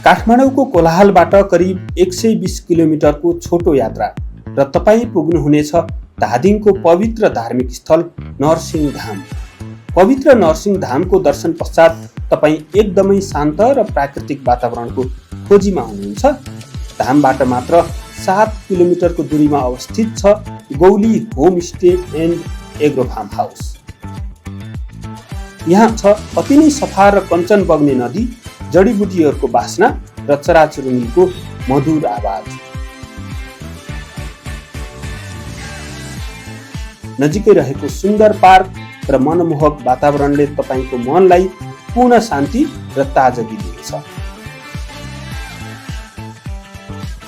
काठमाडौँको कोलाहलबाट करिब 120 किलोमिटरको छोटो यात्रा र तपाईँ पुग्नुहुनेछ धादिङको पवित्र धार्मिक स्थल नरसिंहधाम। पवित्र नरसिंहधामको दर्शन पश्चात तपाईँ एकदमै शान्त र प्राकृतिक वातावरणको खोजीमा हुनुहुन्छ। धामबाट मात्र 7 किलोमिटरको दूरीमा अवस्थित छ Gauli homestay and agro farm house. यहाँ छ अति नै सफा र कञ्चन बग्ने नदी, जडीबुटीहरूको बास्ना र चराचुरुङ्गीको मधुर आवाज। नजिकै रहेको सुन्दर पार्क र मनमोहक वातावरणले तपाईको मनलाई पूर्ण शान्ति र ताजगी दिन्छ।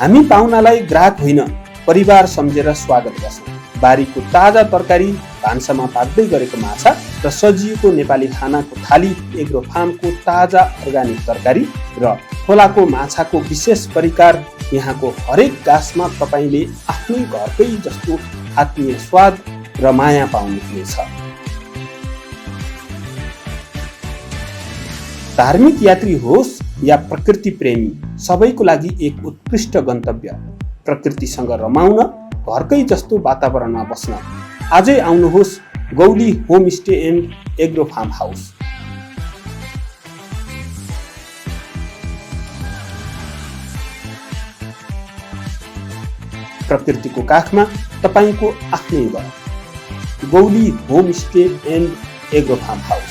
हामी पाहुनालाई ग्राहक होइन परिवार सम्झेर स्वागत गर्छौँ। बारीको ताजा तरकारी, भान्सामा पाक्दै गरेको माछा र सजिएको नेपाली खानाको थाली, एग्रो फार्मको ताजा अर्गानिक तरकारी र खोलाको माछाको विशेष परिकार, यहाँको हरेक गाँसमा तपाईले आफ्नै घरकै जस्तो आत्मीय स्वाद र माया पाउनुहुनेछ। धार्मिक यात्री होस् या प्रकृति प्रेमी, सबैको लागि एक उत्कृष्ट गन्तव्य। प्रकृतिसँग रमाउन, घरकै जस्तो वातावरणमा बस्न आजै आउनुहोस् Gauli homestay and agro farm house. प्रकृतिको काखमा तपाईको आफ्नै घर, Gauli homestay and agro farm house.